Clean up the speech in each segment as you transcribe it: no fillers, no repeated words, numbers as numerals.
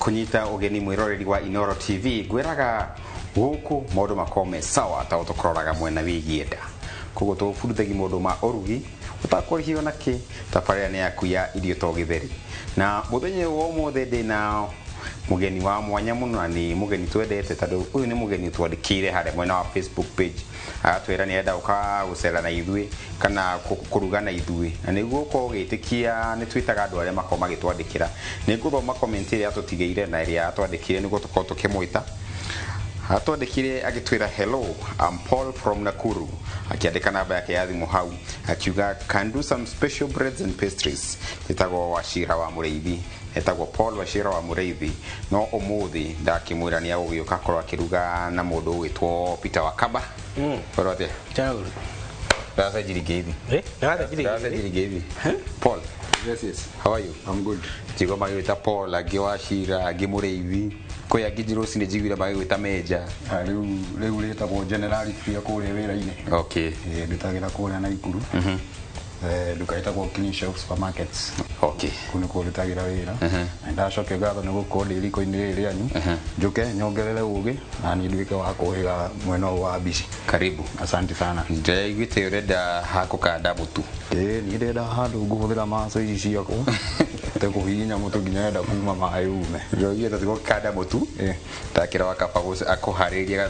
Kunyita ugeni mwiroreri wa Inooro TV ngwiraga guku maundu makome sawa ta tukuroraga mwena wigie nda koguo tubundithagia maundu ma urugi utakurihio na ki tabarĩra nĩ yaku ya irio to gĩtheri na muthenya wa umuthi ndina mugeni wa mwanya muno na ni mugeni twendete tondu uyu ni mugeni twandikire haria mwena wa Facebook page agatwira ni enda uka gucera na ithuĩ kana kuruga na ithuĩ na niguo ukorwo ũgĩtĩkia nĩ twĩtaga andũ arĩa makorwo magĩtwandĩkĩra nĩ ngũthoma comment ĩrĩa atũtigĩire na ĩrĩa atwandĩkire nĩguo tũkorwo tũkĩmwĩta atwandĩkire agĩtwĩra hello, I'm Paul from Nakuru, akiandĩka namba yake ya thimũ hau akiuga can do some special breads and pastries. Etagwo Wachira wa Mũrĩithi, etagwo Paul Wachira wa Mũrĩithi, no ũmũthĩ ndakĩmwĩra nĩ agũgĩũka akorwo akĩruga na mũndũ ũgwĩtwo Peter Wakaba. Paul atĩa? Chao. Ndacenjirie ngeithi. Eh? Ndacenjirie Ndacenjirie ngeithi. Paul. Yes, yes. How are you? I'm good. Njigua magĩgwĩta Paul, angĩ Wachira, angĩ Mũrĩithi, kwĩ angĩ rũcinĩ njiguire magĩgwĩta Meja. Rĩu rĩtagwo General Fear kũrĩa wĩra-inĩ. Okay. Ndutagĩra kũrĩa Naikuru. Nduka ĩtagwo Clean Shelf Supermarkets. Okay. Kũu nĩkuo ndutagĩra wĩra. Na ndacokia ngatho nĩ gũkorwo ndĩ riko-inĩ rĩrĩ rĩanyu. Njũke nyongerere ũgĩ na niĩ nduĩke wa kũhĩga mwena ũyũ wa mbici. Karibu. Asante sana. Ndĩraiguĩte ũrenda hakũkanda mũtu. Ĩĩ niĩ ndĩrenda handũ ngũhũthĩra maco ici ciakwa. Te kũhihinya mũtu nginya enda kuma maĩ ume. Ndĩraiguĩte tũgũkanda mũtu. Ndakĩra Wakaba akũharĩrie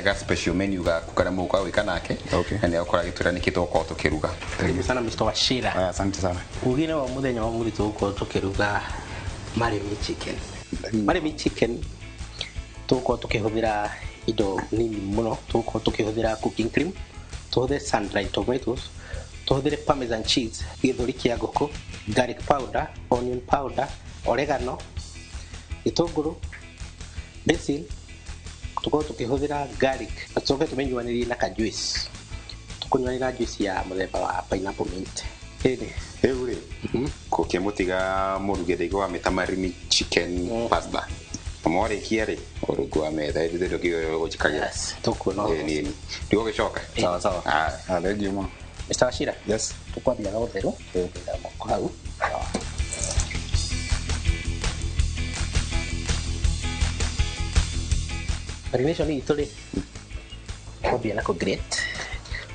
ga special menu gaku karĩa mũgũka gwĩka nake. Okay. Na nĩ agũkorwo agĩtwĩra nĩkĩ tũgũkorwo tũkĩruga. Karibu sana Mr. Wachira. Aya, asante sana. Ugine wa muthenya wa mũthĩ tũgũkorwo tũkĩruga Marry Me Chicken. Marry Me Chicken tũgũkorwo tũkĩhũthĩra indo nini mũno, tũgũkorwo tũkĩhũthĩra cooking cream, tũhũthĩre sun-dried tomatoes, tũhũthĩre parmesan cheese, gĩthũri kĩa ngũkũ, garlic powder, onion powder, oregano, gĩtũngũrũ, basil, tũkorwo tũkĩhũthĩra garlic na tũcoke tũmĩnyuanĩrie na ka juice. Tũkũnyuanĩra na juice ya mũthemba wa pineapple mint. Ĩni. Rĩu rĩ, kũkĩmũtiga mũruge ndaigua wamĩta Marry Me Chicken pasta. Na mwarĩkia rĩ, ũrungu wa metha ithuĩ ndũkĩũĩ ũgũnjikagĩra. Yes, tũkuona ũhoro. Ĩni, ĩni. Ndigũgĩcoka? Sawa sawa. Aya. Ah, thank you mũno. Mr. Wachira. Yes. Tũkwambia na ũtheru, tũkũiga moko hau. Marination itũ rĩ, kwambia na kũ-grate.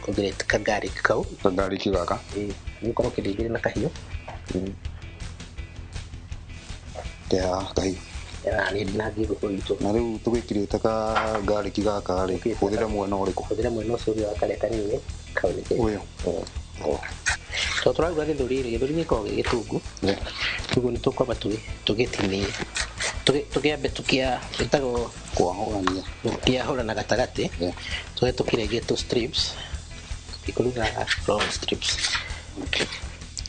Kũ-grate ka garlic kau. Ka garlic gaka. Ĩĩ, nĩ ũkorwo ũkĩrĩithĩria na kahiũ. Kĩa kahiũ. Ya, nĩ ndinangie ngũkũ itũ. Na rĩu tũgĩkirĩte ka garlic gaka rĩ, Tũgĩkirĩte hũthĩre mwena ũrĩkũ? Hũthĩra mwena ũcio ũngĩ wa karĩa kanini, kau nĩ kega. Ũyũ. Tondũ tũraruga gĩthũri rĩ, gĩthũri gĩkoragwo gĩ gĩtungu. Koguo nĩ tũkwamba tũgĩtinie. Tũkĩambe ĩtagwo Kwahũrania. Tũkĩahũra na gatagatĩ. Tũge tũkĩrengie tũ strips. Tũkĩruga long strips.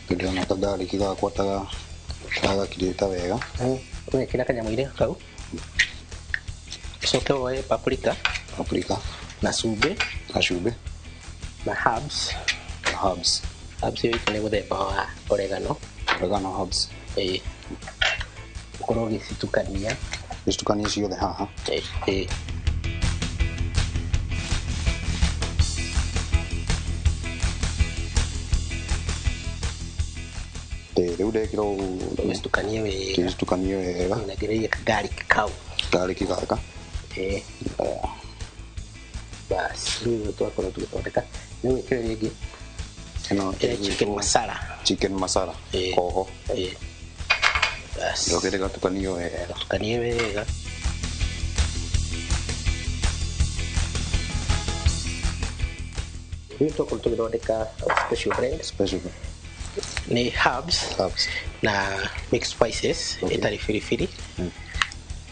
Ndĩrona ka garlic gakwa ta gakirĩte wega. Ũgekĩra kanyamũ-inĩ kau. Ũcoke woe paprika. Paprika. Na cumbĩ. Na cumbĩ. Na herbs. Na herbs. Herbs ĩyo itũ nĩ mũthemba wa oregano. Oregano herbs. Ĩĩ. Ũkorwo ũgĩcitukania. Gĩcitukanie ciothe haha. Ĩĩ. Ĩĩ, rĩu ndekĩra ũguo. Ũgĩcitukanie wega. Gĩcitukanie wega. Ũnengereire ka garlic kau. Garlic gaka. Ĩĩ. Bas, rĩu twakorwo tũgĩthondeka. Nĩ ũgwĩkĩra rĩngĩ. Ĩno Ĩrĩa chicken masala. Chicken masala. Ĩĩ. Koho. Ĩĩ. Bas. Ndoke gatukanio wega. Tukanie wega. Rĩu twakorwo tũgĩthondeka special blend. Special blend. Nĩ herbs. Herbs. Na mixed spices. Okay. Ĩtarĩ biribiri.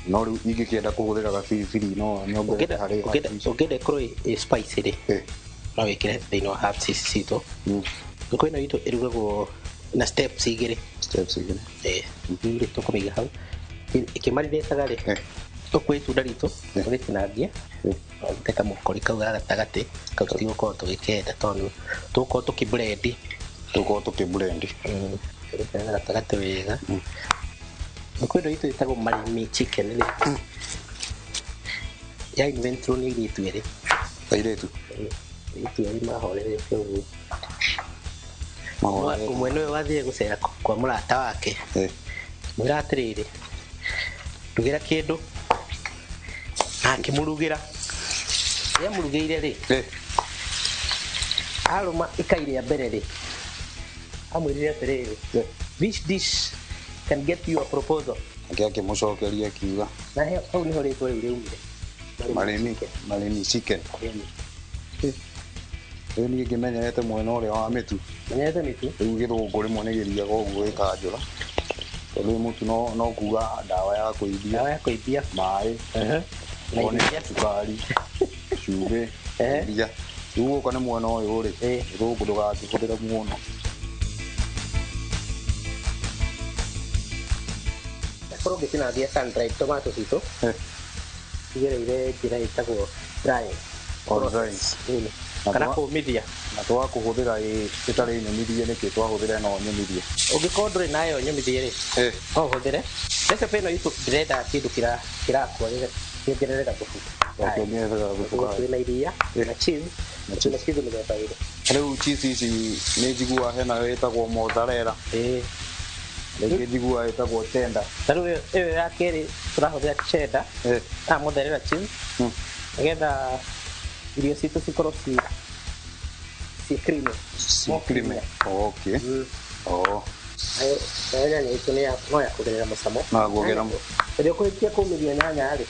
No rĩu ingĩkĩenda kũhũthĩra gabiribiri no nyongerere harĩ herbs ici. Ũngĩenda ĩkorwo ĩ spicy rĩ, no wĩkĩre thĩinĩ wa herbs ici citũ. Ngũkũ ĩno itũ ĩrugagwo na steps igĩrĩ. Steps igĩrĩ. Ĩĩ. Rĩu rĩ, tũkũmĩiga hau. Ĩkĩmarinĩtaga rĩ, tũkuoya itunda ritũ, tũrĩtinangie, ũrute kamũkori kau ga gatagatĩ, kau tũtigũkorwo tũgĩkenda tondũ tũgũkorwo tũkĩ-blend. Tũgũkorwo tũkĩ-blend. Tũrute na gatagatĩ wega. Ngũkũ ĩno itũ ĩtagwo Marry Me Chicken rĩ. Ya inventirwo nĩ airĩtu erĩ. Airĩtu? Ĩĩ, airĩtu erĩ mahorerete ũguo. Mahorerete. Ũmwe nĩwe wathire gũcera kwa mũrata wake. Mwĩra atĩrĩrĩ, Ndugĩra kĩndũ. Na akĩmũrugĩra. Rĩrĩa amũrugĩire rĩ, arũma ikai rĩa mbere rĩ, amwĩrire atĩrĩrĩ, "This dish can get you a proposal." Nake akĩmũcokeria akiuga, Na hau nĩho rĩtwa rĩu rĩumire. Marĩmi marĩmi chicken. Ĩni. Rĩu niĩ ngĩmenyerete mwena ũrĩa wa mĩtu. Menyerete mĩtu. Rĩu gĩthũngũ rĩmwe nĩ gĩthiaga ũguo gĩkanjũra, tondũ mũtu no kuga ndawa ya kũimbia. Ndawa ya kũimbia. Maĩ. Na Okorwo nĩ iria. Cukari, cumbĩ, iria. Rĩu gũka nĩ mwena ũyũ rĩ, gĩthũngũ ndũgakĩhũthĩre mũno. Korwo ngĩtinangia sun-dried tomato citũ, igereire njĩra ĩtagwo drying. Oh, drying. Ĩni. Na Kana kũmithia. Na twakũhũthĩra ĩtarĩ nyũmithie nĩkĩ twahũthĩra ĩno nyũmithie? Ũngĩkorwo ndũrĩ nayo nyũmithie rĩ, no ũhũthĩre recipe ĩno itũ. Ndĩrenda kĩndũ kĩrakua kĩongerere gathubu. Kĩongerere gathubu Ũguo kayo. twĩna iria na cheese. Na cheese. Na cheese mĩthemba ĩrĩ. Rĩu cheese ici nĩ njiguaga hena ĩtagwo mozzarella, rĩngĩ njiguaga ĩtagwo cheddar. Ta rĩu ĩyo ya kerĩ tũrahũthĩra cheddar na mozzarella cheese, nĩgetha irio citũ cikorwo ci creamy. Ci creamy. Okay. Oh. Nayo nyanya itũ nĩ no ya kuongerera mũcamo. No ya kuongerera Rĩrĩa ũkũrĩkia kũmithia nyanya rĩ,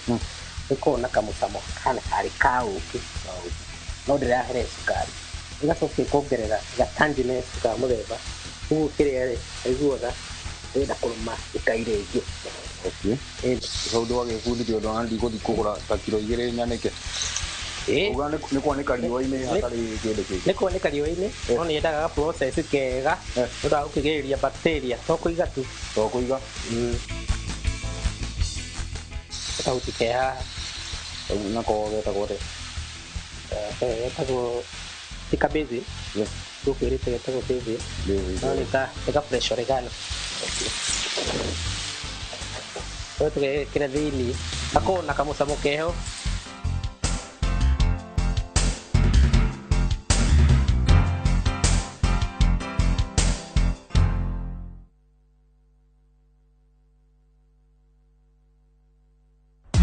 ĩkoragwo na kamũcamo kahana karĩ ka ũkĩ, no ndĩrahere cukari, ĩgacoka ĩkongerera gatanginess ka mũthemba. Ũguo ũkĩrĩa rĩ, ũiguaga ũrenda kũrũma ikai rĩngĩ. Okay. Ĩni. Hau ndwagĩbundithio ũndũ ona ndigũthiĩ kũgũra ta kiro 2 nyanĩke. Uga nĩ kwanĩka riũa-inĩ hatarĩ kĩndũ kĩngĩ. Nĩ kwanĩka riũa-inĩ, no nĩ yendaga ga process kega nĩ ũndũ wa gũkĩgirĩrĩria bacteria, to kũiga tu. To kũiga. Kahuti ke haha. Nako getagwo atĩa? Getagwo ti ka basil. Gũkwĩrĩte getagwo basil. Basil. No nĩ ka fresh oregano. Rĩu tũgekĩra thĩiniĩ, gakorwo na kamũcamo keho.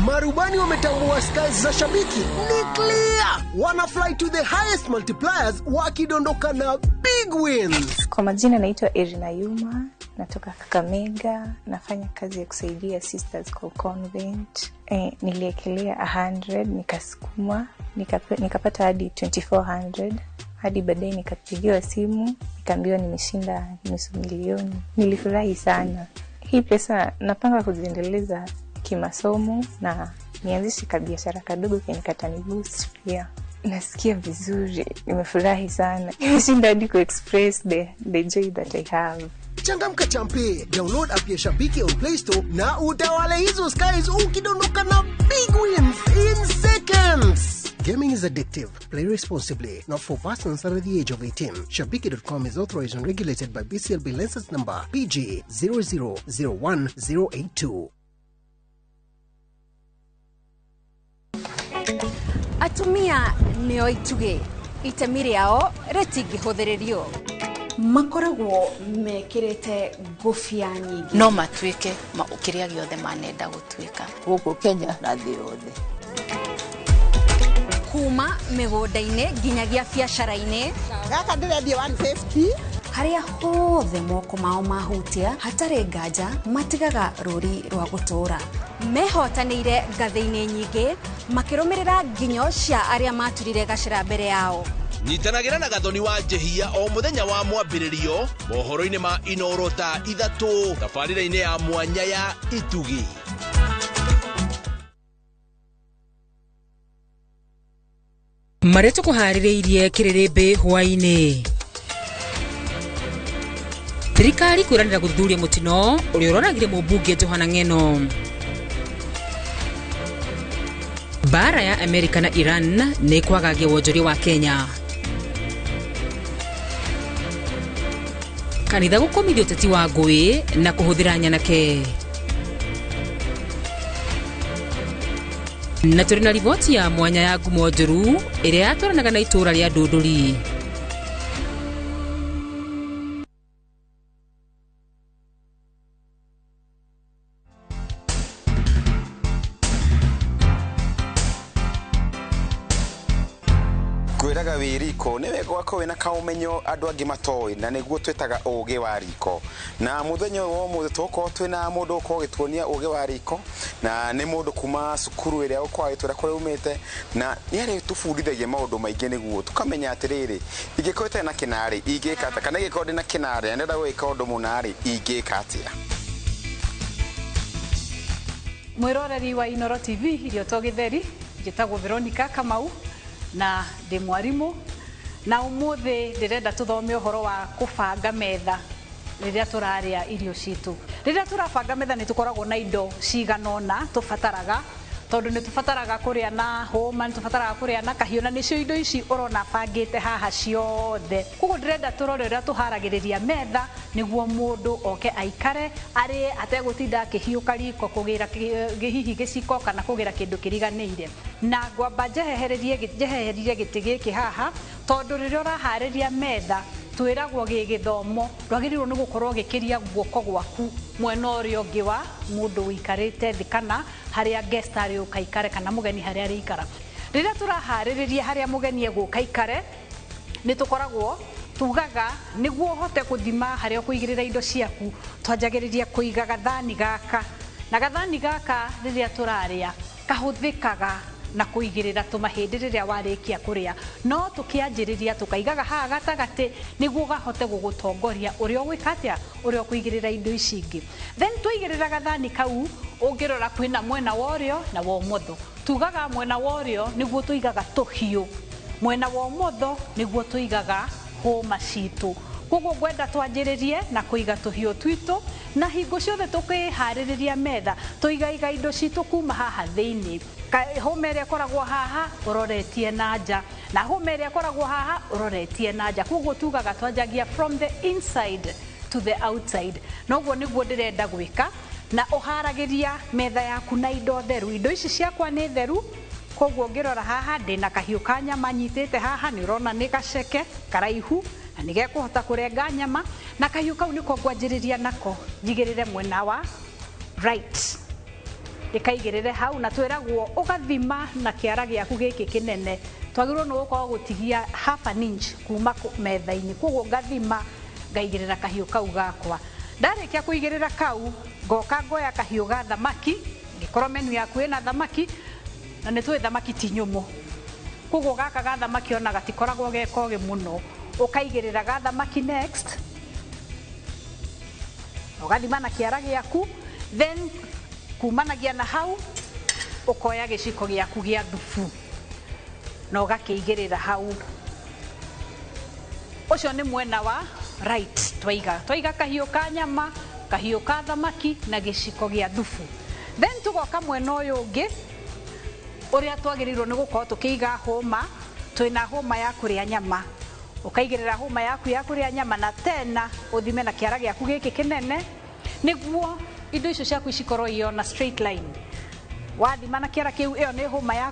Marubani wametambua skies za Shabiki ni clear, wana fly to the highest multipliers wakidondoka na big wins. Kwa majina naitwa Irina Yuma, natoka Kakamega, nafanya kazi ya kusaidia sisters kwa convent. Niliekelea 100 nikasukuma, nikapata hadi 2400, hadi baadaye nikapigiwa simu nikaambiwa nimeshinda 500,000. Nilifurahi sana. Hii pesa napanga kuziendeleza kimasomo na nianzishe kabiashara kadogo kenye kataniboost pia. Nasikia vizuri, nimefurahi sana. Nimeshinda hadi ku-express the joy that I have. Changamka champe, download app ya Shabiki on Play Store na utawale hizo skies ukidondoka na big wins in seconds. Gaming is addictive. Play responsibly. Not for persons under the age of 18. Shabiki.com is authorized and regulated by BCLB license number PG 0001082. Atumia nĩo itugĩ, itemi rĩao rĩtingĩhũthĩrĩrio. Makoragwo mekĩrĩte ngũbia nyingĩ. No matuĩke kĩrĩa gĩothe manenda gũtuĩka. Gũkũ Kenya na thĩ yothe. Kuma mĩgũnda-inĩ nginyagia biacara-inĩ. Gaka ndĩrendia 150. Harĩa hothe moko mao mahutia, hatarĩ nganja matigaga rũri rwa gũtũũra. Mehotanĩire ngathĩ-inĩ nyingĩ, makĩrũmĩrĩra nginyo cia arĩa maturire gacĩra mbere yao. Nyitanagĩra na Gathoni wa Njĩhia o mũthenya wa mwambĩrĩrio mohoro-inĩ ma Inoro thaa 3 tabarĩra-inĩ ya mwanya ya Itugi. Marĩa tũkũharĩrĩirie kĩrĩrĩmbĩ hwaĩ-inĩ. Thirikari kwĩranĩra gũthuthuria mũtino ũrĩa ũroragire mũmbunge Johana Ng'eno. Mbara ya Amerika na Iran nĩ kwagagia wonjoria wa Kenya. Kanitha gũkũmithia ũteti wa ngũĩ na kũhũthĩra nyanake. Na tũrĩ na riboti ya mwanya ya ngumo njũru ĩrĩa yatwaranaga na itũũra rĩa Ndũndũri. Ngwĩraga wĩ riko nĩ wega ũgakorwo wĩna kaũmenyo andũ angĩ matoĩ, na nĩguo twĩtaga ũgĩ wa riko. Na mũthenya ũyũ wa ũmũthĩ tũgũkorwo twĩna mũndũ ũgũkorwo ũgĩtuonia ũgĩ wa riko, na nĩ mũndũ kuma cukuru ĩrĩa ũkorwo agĩtwĩra kũrĩa umĩte, na nĩ arĩtũbundithagia maũndũ maingĩ nĩguo tũkamenya atĩrĩrĩ, ingĩkorwo itarĩ na kĩnarĩ ingĩka atĩa, kana ingĩkorwo ndĩ na kĩnarĩ na ndĩrenda gwĩka ũndũ mũna-rĩ, ingĩka atĩa. Mwiroreri wa Inoro TV, irio to gĩtheri, njĩtagwo Veronica Kamau na ndĩ mwarimũ, na ũmũthĩ ndĩrenda tũthome ũhoro wa kũbanga metha rĩrĩa tũrarĩa irio citũ. Rĩrĩa tũrabanga metha nĩ tũkoragwo na indo cigana ũna tũbataraga, tondũ nĩ tũbataraga kũrĩa na hũma, nĩ tũbataraga kũrĩa na kahiũ, na nĩcio indo ici ũrona bangĩte haha ciothe. Koguo ndĩrenda tũrore ũrĩa tũharagĩrĩria metha nĩguo mũndũ oke aikare arĩe ategũtinda akĩhiũka riko kũgĩra hihi gĩciko kana kũgĩra kĩndũ kĩriganĩire. Na ngwamba njehererie gĩtĩ gĩkĩ haha, tondũ rĩrĩa ũraharĩria metha twĩragwo gĩgĩthomo ndwagĩrĩirwo nĩ gũkorwo gĩkĩria guoko gwaku mwena ũrĩa ũngĩ wa mũndũ ũikarĩte thĩ, kana harĩa guest arĩũka aikare, kana mũgeni harĩa arĩikara. Rĩrĩa tũraharĩrĩria harĩa mũgeni egũka aikare, nĩ tũkoragwo tugaga nĩguo ũhote gũthima harĩa ũkũigĩrĩra indo ciaku, twanjagĩrĩria kũiga gathani gaka. Na gathani gaka rĩrĩa tũrarĩa kahũthĩkaga na kũigĩrĩra tũmahĩndĩ rĩrĩa warĩkia kũrĩa, no tũkĩanjĩrĩria tũkaigaga haha gatagatĩ nĩguo gahote gũgũtongoria ũrĩa ũgwĩka atĩa, ũrĩa ũkũigĩrĩra indo ici ingĩ. Then twaigĩrĩra gathani kau, ũngĩrora kwĩna mwena wa ũrĩo na wa ũmotho. Tugaga mwena wa ũrĩo nĩguo tũigaga tũhiũ, mwena wa ũmotho nĩguo tũigaga hũma citũ. Koguo ngwenda twanjĩrĩrie na kũiga tũhiũ twitũ, na hingo ciothe tũkĩharĩrĩria metha tũigaiga indo citũ kuma haha thĩinĩ. Hũma ĩrĩa ĩkoragwo haha ũroretie na nja, na hũma ĩrĩa ĩkoragwo haha ũroretie na nja. Koguo tugaga twanjagia from the inside to the outside. Noguo nĩguo ndĩrenda gwĩka, na ũharagĩria metha yaku na indo theru. Indo ici ciakwa nĩ theru, koguo ngĩrora haha ndĩna kahiũ ka nyama nyitĩte haha, nĩ ũrona nĩ gaceke karaihu na nĩ gekũhota kũrenga nyama, na kahiũ kau nĩko ngwanjĩrĩria nako njigĩrĩre mwena wa right, ndĩkaigĩrĩre hau. Na twĩragwo ũgathima na kĩara gĩaku gĩkĩ kĩnene, twagĩrĩirwo nĩ gũkorwo gũtigia half an inch kuma metha-inĩ. Koguo ngathima ngaigĩrĩra kahiũ kau gakwa. Ndarĩkia kũigĩrĩra kau, ngoka ngoya kahiũ ga thamaki, ngĩkorwo menu yaku ĩna thamaki, na nĩ tũĩ thamaki ti nyũmũ, koguo gaka ga thamaki ona gatikoragwo ge kogĩ mũno. Ũkaigĩrĩra ga thamaki next, ũgathima na kĩara gĩaku, then kumanagia na hau ũkoya gĩciko gĩaku gĩa thubu na ũgakĩigĩrĩra hau. Ũcio nĩ mwena wa right twaiga. Twaiga kahiũ ka nyama, kahiũ ka thamaki na gĩciko gĩa thubu. Then tũgoka mwena ũyũ ũngĩ ũrĩa twagĩrĩirwo nĩ gũkorwo tũkĩiga hũma. Twĩna hũma ya kũrĩa nyama, ũkaigĩrĩra hũma yaku ya kũrĩa nyama, na tena ũthime na kĩara gĩaku gĩkĩ kĩnene nĩguo indo icio ciaku cikorwo iona straight line. Wathima na kĩara kĩu, ĩyo nĩ hũma ya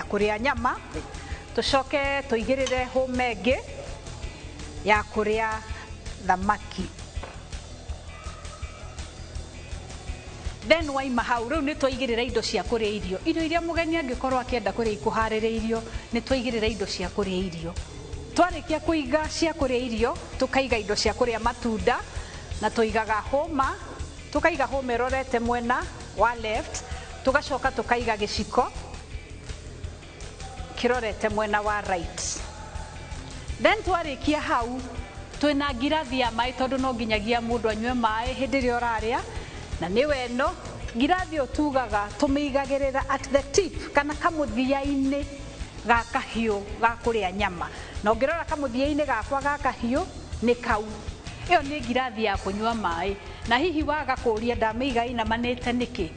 kũrĩa nyama. Tũcoke tũigĩrĩre hũma ĩngĩ ya kũrĩa thamaki. Then waima hau, rĩu nĩ twaigĩrĩra indo cia kũrĩa irio. Irio iria mũgeni angĩkorwo akĩenda kũrĩa ikũharĩrĩirio, nĩ twaigĩrĩra indo cia kũrĩa irio. Twarĩkia kũiga cia kũrĩa irio, tũkaiga indo cia kũrĩa matunda, na tũigaga hũma, tũkaiga hũma ĩrorete mwena wa left, tũgacoka tũkaiga gĩciko kĩrorete mwena wa right. Then twarĩkia hau, twĩna ngirathi ya maĩ, tondũ no nginyagia mũndũ anyue maĩ hĩndĩ ĩrĩa ũrarĩa, na nĩwe ĩno ngirathi ĩyo tugaga tũmĩigagĩrĩra at the tip, kana kamũthia-inĩ ga kahiũ ga kũrĩa nyama. Na ũngĩrora kamũthia-inĩ gakwa ga kahiũ nĩ kau. Ĩyo nĩ ngirathi ya kũnyua maĩ. Na hihi waga kũũria ndamĩiga ĩinamanĩte nĩkĩ?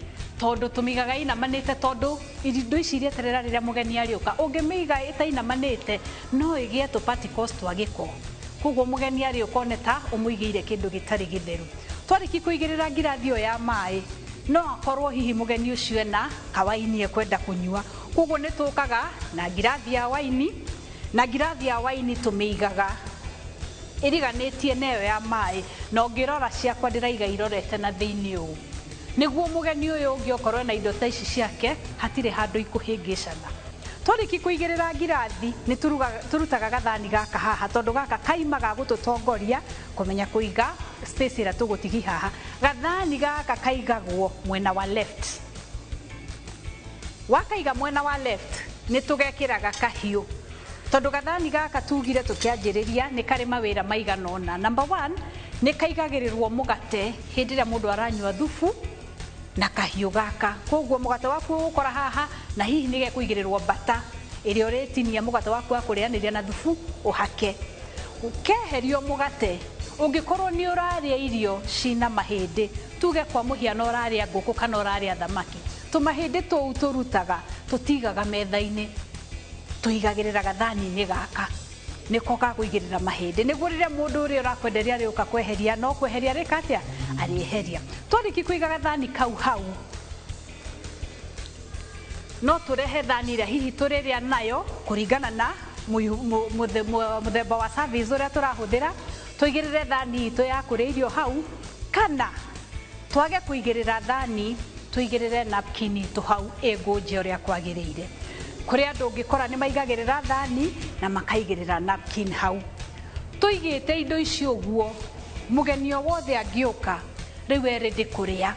Tondũ tũmĩigaga ĩinamanĩte tondũ indo ici ireterera rĩrĩa mũgeni arĩũka. Ũngĩmĩiga ĩtainamanĩte no ĩgĩe tũ particles twa gĩko. Koguo mũgeni arĩũka one ta ũmũigĩire kĩndũ gĩtarĩ gĩtheru. Twarĩkia kũigĩrĩra ngirathi ĩyo ya maĩ, no akorwo hihi mũgeni ũcio ena kawaini ekwenda kũnyua. Koguo nĩ tũkaga na ngirathi ya waini, na ngirathi ya waini tũmĩigaga ĩriganĩtie na ĩyo ya maĩ, na ũngĩrora ciakwa ndĩraiga irorete na thĩinĩ ũũ, nĩguo mũgeni ũyũ ũngĩ okorwo ena indo ta ici ciake hatirĩ handũ ikũhĩngĩcana. Twarĩki kũigĩrĩra ngirathi nĩ tũrutaga gathani gaka haha tondũ gaka kaima ga gũtũtongoria kũmenya kũiga space ĩrĩa tũgũtigi haha. Gathani gaka kaigagwo mwena wa left. Wakaiga mwena wa left nĩ tũgekĩraga kahiũ tondũ gathani gaka tugire tũkĩanjĩrĩria nĩ karĩ mawĩra maigana ũna. Number 1 nĩ kaigagĩrĩrwo mũgate hĩndĩ ĩrĩa mũndũ aranyua thubu na kahiũ gaka, koguo mũgate waku ũgũkora haha na hihi nĩ gekũigĩrĩrwo mbata ĩrĩa ũrĩtinia mũgate waku wa kũrĩanĩria na thubu ũhake. Keherio mũgate ũngĩkorwo nĩ ũrarĩa irio cina mahĩndĩ, tuge kwa mũhiano ũrarĩa ngũkũ kana ũrarĩa thamaki, tũmahĩndĩ tũu tũrutaga tũtigaga metha-inĩ, tũigagĩrĩra gathani-inĩ gaka nĩko gakũigĩrĩra mahĩndĩ nĩguo rĩrĩa mũndũ ũrĩa ũrakwenderia arĩũka kweheria no kweheria arĩka atĩa arĩeheria. Twarĩki kũiga gathani kau hau no tũrehe thani ĩrĩa hihi tũrĩrĩa nayo kũringana na mũthemba wa service ũrĩa tũrahũthĩra, tũigĩrĩre thani itũ ya kũrĩa irio hau, kana twage kũigĩrĩra thani tũigĩrĩre napkin itũ hau ĩngũnje ũrĩa kwagĩrĩire. Kũrĩ andũ ũngĩkora nĩ maigagĩrĩra thani na makaigĩrĩra napkin hau. Tũigĩte indo icio ũguo mũgeni o wothe angĩũka rĩu erĩndĩ kũrĩa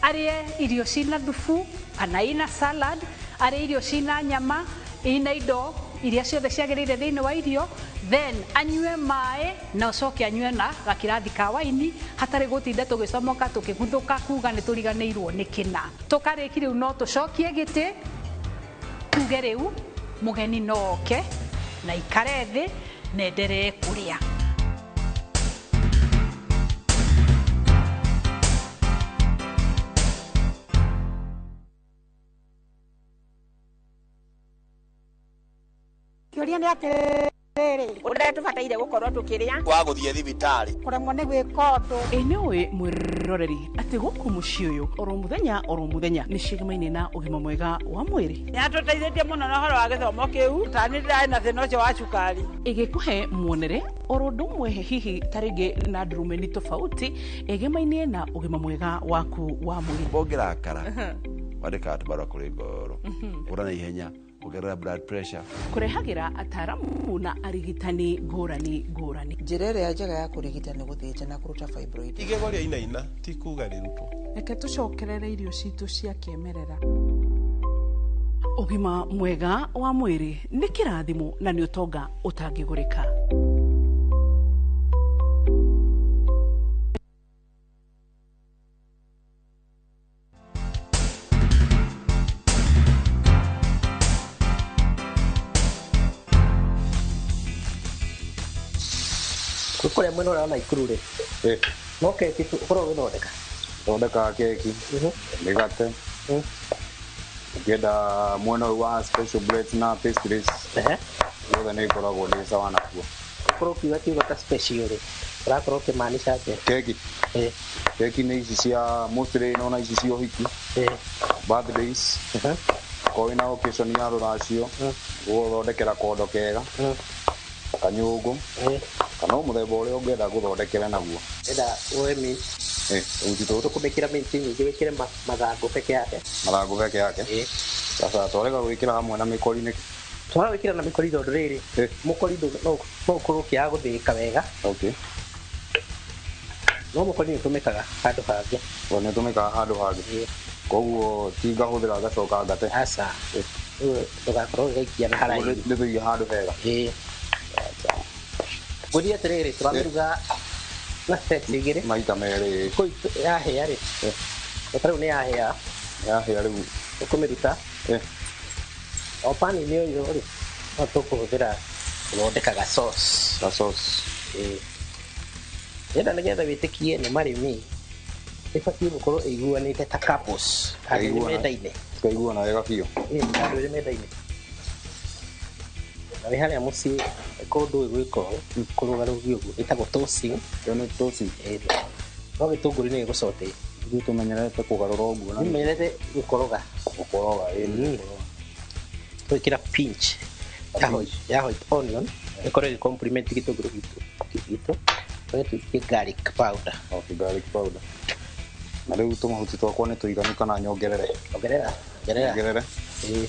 arĩe irio cina thubu kana ina salad, arĩe irio cina nyama ina indo iria ciothe ciagĩrĩire thĩinĩ wa irio, then anyue maĩ na ũcoke anyue na gakirathi ka waini hatarĩ gũtinda tũgĩcomoka tũkĩguthũka kuga nĩ tũriganĩirwo nĩ kĩna. Tũkarĩki rĩu no tũcokie gĩtĩ tuge rĩu mũgeni no oke na ikare thĩ na enderee kũrĩa. Kĩũria nĩ atĩrĩrĩ, ũrĩa tũbataire gũkorwo tũkĩrĩa wa gũthiĩ thibitarĩ kũremwo nĩ gwĩka ũndũ. Ĩ nĩũĩ mwĩroreri atĩ gũkũ mũciĩ ũyũ oro mũthenya nĩ cigamaine na ũgima mwega wa mwĩrĩ. Nĩatũteithĩtie mũno na ũhoro wa gĩthomo kĩu, tani ndĩrarĩ na thĩna ũcio wa cukari. Ĩgĩkũhe muonere oro ũndũ ũmwe hihi ta rĩngĩ na ndurumeni tofauti ĩgemaine na ũgima mwega waku wa mwĩrĩ. Ũngĩrakara wandĩkaga tũbarũa kũrĩ ngoro, ũra na ihenya ongerera blood pressure. Kũrehagĩra ataramu na arigitani ngũrani ngũrani. Njĩra ĩrĩa njega ya kũrigita nĩ gũthĩnja na kũruta fibroid. Igego rĩa inaina ti kuga rĩrutwo. Reke tũcokerere irio citũ cia kĩmerera. Ũgima mwega wa mwĩrĩ nĩ kĩrathimo na nĩ ũtonga ũtangĩgũrĩka. Kũrĩa mwena ũrĩa wa Naikuru rĩ, no keki ũkoragwo ũgĩthondeka? Thondekaga keki, mĩgate, ũngĩenda mwena ũyũ wa special breads na pastries, yothe nĩ ngoragwo ndĩ sawa nakuo. Ũkorwo ũkiuga kiugo ta special rĩ, ũrakorwo ũkĩmaanisha atĩa? Keki. Keki nĩ ici cia mostly nona ici cia ũhiki, birthdays, korwo wĩna occasion ya rũracio, gũgũthondekera kondo kega, kanyũngũ, kana mũthemba ũrĩa ũngĩenda gũthondekera naguo. Enda woe mint. Tũkũmĩkĩra mint nyingĩ wĩkĩre mathangũ peke yake. Mathangũ peke yake? Sasa twarega gwĩkĩra hamwe na mĩkori nĩkĩ? Twara gwĩkĩra na mĩkori tondũ rĩrĩ, mũkori no ũkorwo ũkĩaga gũthĩĩka wega. Okay. No mũkori nĩ ũtũmĩkaga handũ hangĩ. Nĩ ũtũmĩkaga handũ hangĩ. Koguo ti ngahũthĩra ngacoka ngate. Aca. Ndũgakorwo ũgĩgaikia na haraihu. Nĩ tũige handũ hega. Ngwĩrie atĩrĩrĩ, tũramĩruga na steps igĩrĩ. Maita merĩ. Kũu yahĩa rĩ, ta rĩu nĩ yahĩa. Yahĩa rĩu. Ũkũmĩruta. O pan-inĩ ũyũ rĩ, no tũkũhũthĩra gũthondeka ga sauce. Ga sauce. Enda nĩgetha wĩtĩkie nĩ marĩmi, ĩbatiĩ gũkorwo ĩiguanĩte ta couples handũ ĩrĩ metha-inĩ. Tũkaiguana wega biũ. Handũ ĩrĩ metha-inĩ. Na wĩ harĩa mũciĩ kũndũ gwĩka ũũ, kũrũgarũgia ũguo, ĩtagwo tossing. Ĩyo nĩ tossing? No gĩtũngũrũ nĩ gĩgũcote. Ithuĩ tũmenyerete kũgarũra ũguo. Tũmenyerete gũkoroga. Gũkoroga, ĩĩ. Twĩkĩra pinch ya white onion, ĩkorwo ĩgĩ complement gĩtũngũrũ gitũ. Tũikie garlic powder. Okay, garlic powder. Na rĩu tũmahuti twakwa nĩ tũiganu kana nyongerere? Ongerera. Ongerere? Ĩĩ.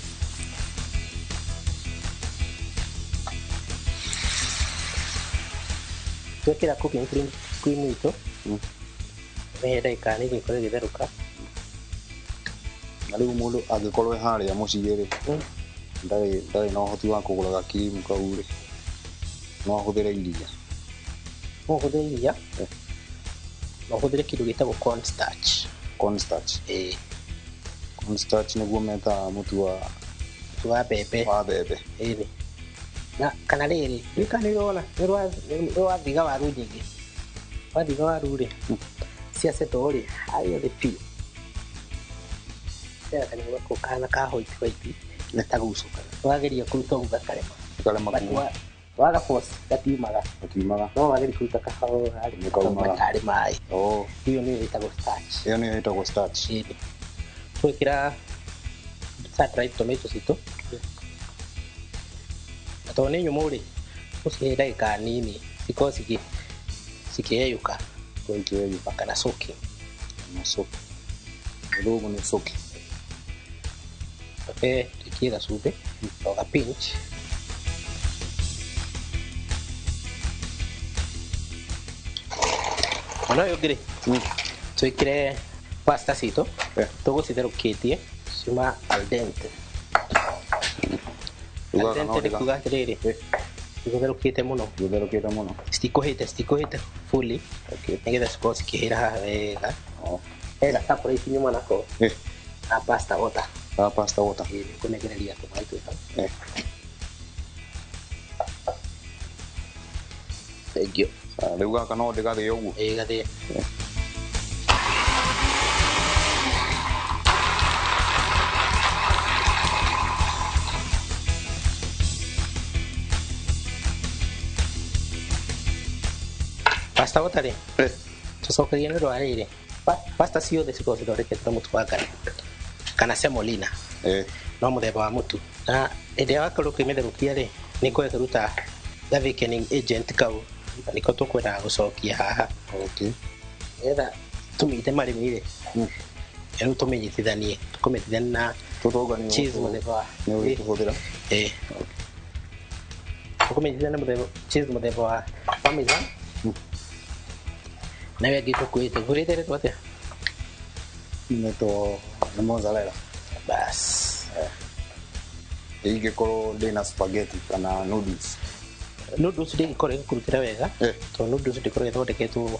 Twekĩra cooking cream itũ. Mĩhe ndagĩka nini ĩkorwo ĩgĩtherũka. Na rĩu mũndũ angĩkorwo e harĩa mũciĩ rĩ, ndarĩ na ũhoti wa kũgũra gakirimu kau rĩ, no ahũthĩre iria. No ũhũthĩre iria, no ũhũthĩre kĩndũ gĩtagwo cornstarch. Cornstarch. Ĩĩ. Cornstarch nĩguo metaga mũtu wa mbembe. Wa mbembe. Ĩĩ. Na kana rĩrĩ, nduĩka nĩ ũrona nĩ wathiga waru nyingĩ. Wathiga waru rĩ, ciacetwo rĩ, harĩa thĩ biũ. Kera kanyamũ gako kahana ka white white na ta gucoka. Wageria kũruta ũguo gakarema. Gakarema kuma. Waga force gatiumaga. Gatiumaga. No wageria kũruta kahora rĩ, Nĩ tarĩ maĩ. Oh. Ĩyo nĩyo ĩtagwo starch. Ĩyo nĩyo ĩtagwo starch. Ĩĩ. Twekĩra sun-dried tomato citũ. Na tondũ nĩ nyũmũ rĩ, ũcihe ndagĩka nini cikorwo cikĩyeyũka. Ikĩyeyũka. Kana soaking. Na soaking. Gĩthũngũ nĩ soaking. Coke twĩkĩre gacumbĩ o ga pinch. Mwena ũyũ ũngĩ rĩ, twĩkĩre pasta citũ, tũgũcitherũkĩtie ciuma al dente. Al dente nĩ kuga atĩrĩrĩ, cigũtherũkĩte mũno. Gũtherũkĩte mũno. Citikũhĩte fully, nĩgetha cikorwo cikĩhĩra haha wega. Hena separate nyuma nako. Na pasta water. Na pasta water. Ĩĩ, nĩngũnegereria tũmaĩ twĩ hau. Thank you. Rĩu gaka no ndĩgathĩe ũguo? Ĩĩ, gathĩe. Pasta water rĩ, tũcokagia nĩ ũndũ wa rĩrĩ, pasta ciothe cikoragwo cithondeketwo na mũtu wa ngano kana semolina. No mũthemba wa mũtu. Na hĩndĩ ĩrĩa wakorwo ũkĩmĩtherũkia rĩ, nĩ ĩkoragwo ĩkĩruta ga thickening agent kau, na nĩko tũkwendaga gũcokia haha. Nĩgetha tũmĩite marĩmi rĩ, rĩu tũmĩnyitithanie, tũkũmĩnyitithania na cheese mũthemba wa Nĩ ũgĩtũhũthĩra? Ĩĩ. Tũkũmĩnyitithania na mũthemba cheese mũthemba wa parmesan. Na ĩyo ĩngĩ tũkuĩte, ngũrĩte ĩretwo atĩa? Ĩretwo nĩ mozzarella. Bas. Ingĩkorwo ndĩna spaghetti kana noodles. Noodles ndĩngĩkorwo ĩgĩkũrutĩra wega, tondũ noodles ndĩkoragwo ĩthondeketwo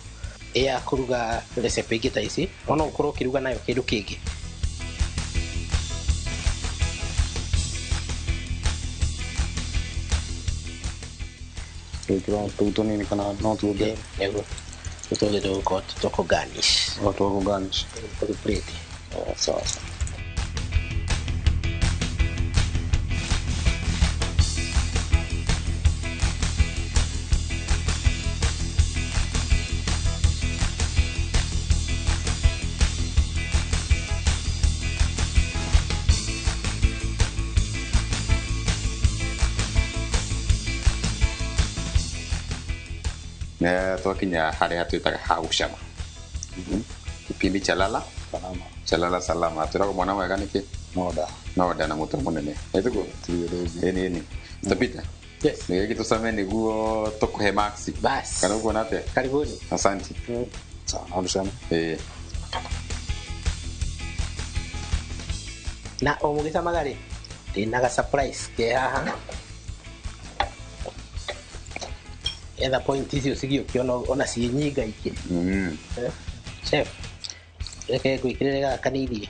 ya kũruga recipe ingĩ ta ici, no no ũkorwo ũkĩruga nayo kĩndũ kĩngĩ. Twĩkĩra tũu tũnini kana no tuongerere? Nĩguo. Tũu tũngĩ tũgũkorwo twa kũ garnish. O twa kũ garnish. Tũgũ plate. Sawa sawa. Twakinya harĩa twĩtaga ha gũcama. Kipindi cha lala salama. Cha lala salama. Twĩragwo mwana mwega nĩkĩ? Noda. Noda na mũtwe mũnene. Ĩtiguo? Ĩni ĩni. Mr. Yes. Nĩ gĩkĩ tũcame nĩguo tũkũhe marks. Bas. Kana ũkuona atĩa? Karibuni. Asante. Sawa, no tũcame. Ĩĩ. Na o mũgĩcamaga rĩ, ndĩna ga surprise ke haha. Etha point icio cigĩũkio ona ciĩ nyingaingĩ. Chef, reke ngwĩkĩrĩre gaka kanini.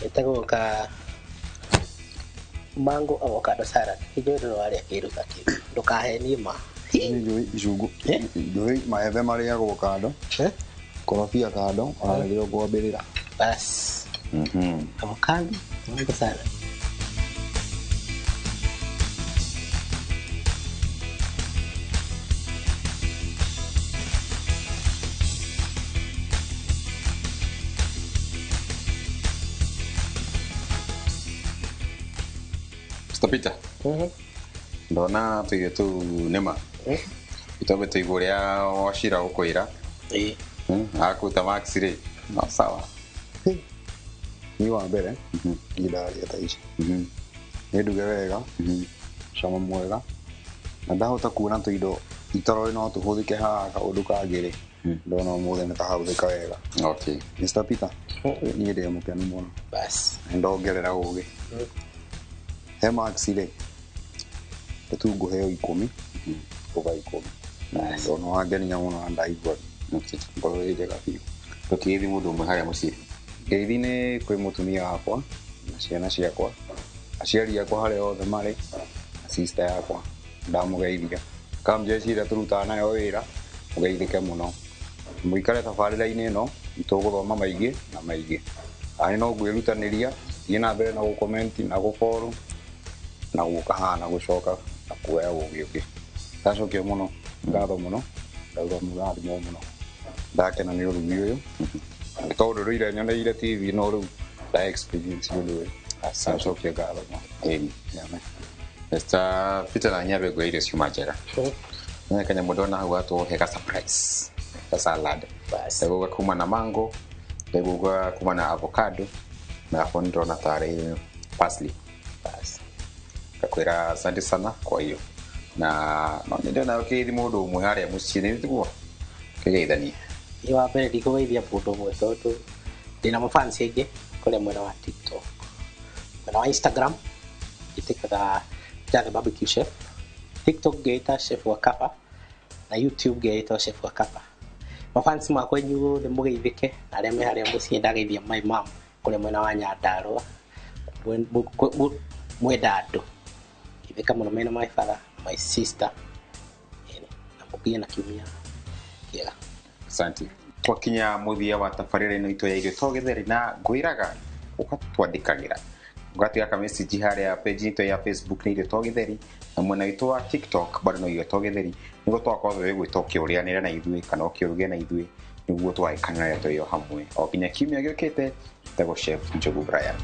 Ĩtagwo ka mango avocado salad. Ithuĩ ndũrĩ warĩa kĩndũ ta kĩu. Ndũkahenie ma. Njũĩ icungu. Njũĩ maembe marĩagwo kando. Korobia kando, ona nĩrĩo ngwambĩrĩra. Bas. Avocado, mango salad. Peter. Ndona tũirio tũu nĩma. Itwambe tũigue ũrĩa Wachira ũkwĩra. Akũruta marks rĩ, no sawa. Niĩ wa mbere ndirarĩa ta ici. Nĩ nduge wega, cama mwega, Na ndahota kuona tũindo itarorĩ no tũhũthĩke haha kaũndũ kangĩ rĩ, ndona ũmũthĩ nĩ tahũthĩka wega. Okay. Mr. Peter, niĩ ndĩ mũkenu mũno. Bas. Ndongerera ũgĩ. He marks rĩ, tu ngũheo 10 over 10. Ndona wangenia mũno na ndaigua ngoro ĩ njega biũ. Ndũkĩgeithie mũndũ ũmwe harĩa mũciĩ. Ngeithi nĩ kwĩ mũtumia wakwa na ciana ciakwa, aciari akwa harĩa othe marĩ, na sister yakwa ndamũgeithia. Kamjeshi ĩrĩa tũrutaga nayo wĩra, mũgeithĩke mũno. Mũikare tabarĩra-inĩ ĩno, nĩtũgũthoma maingĩ na maingĩ. Nani no ngwĩrutanĩria, thiĩ na mbere na gũkomenti na gũfollow na gũka haha na gũcoka na kuoya ũgĩ ũngĩ. Ndacokia mũno, ngatho mũno, ndauga mũrathimwo mũno. Ndakena nĩ ũrugi ũyũ. Nĩ tondũ rũire nyoneire TV no rĩu nda experience ũndũ ũyũ. Ndacokia ngatho mũno. Ĩni. Mr. Peter na nyambe ngwĩre irio ciuma njega. Nĩ kanyamũ ndona hau gatũhe ka surprise. Ka salad. Ndagũka kuma na mango, ndagũka kuma na avocado, na hapo ndona tarĩ parsley. Ngakwĩra asante sana kwa hiyo. Na no ndĩrona ũkĩgeithia mũndũ ũmwe harĩa mũciĩ nĩ tiguo? Kĩgeithanie. Niĩ wa mbere ndikũgeithia mũndũ ũmwe tondũ ndĩna mafansi aingĩ kũrĩa mwena wa TikTok, mwena wa Instagram njĩtĩkaga Peter the Barbecue Chef, TikTok ngeita Chef wa Kapa na YouTube ngeita Chef wa Kapa. Mafansi makwa inyuothe mũgeithĩke na arĩa me harĩa mũciĩ ndageithia my mom kũrĩa mwena wa Nyandarũa, mwenda andũ geithĩka mũno mena my father, my sister, na mũgĩe na kiumia kĩega. Asante. Twakinya mũthia wa tabarĩra ĩno itũ ya irio to gĩtheri na ngwĩraga ũgatwandĩkagĩra ũgatiga ka message harĩa page itũ ya Facebook nĩ irio to gĩtheri na mwena witũ wa TikTok bado no irio to gĩtheri nĩguo twakorwo twĩgwĩta ũkĩũrĩanĩra na ithuĩ kana ũkĩũruge na ithuĩ nĩguo twagĩkanĩra twĩyo hamwe o nginya kiumia gĩũkĩte. Njĩtagwo Chef Njogu Brian.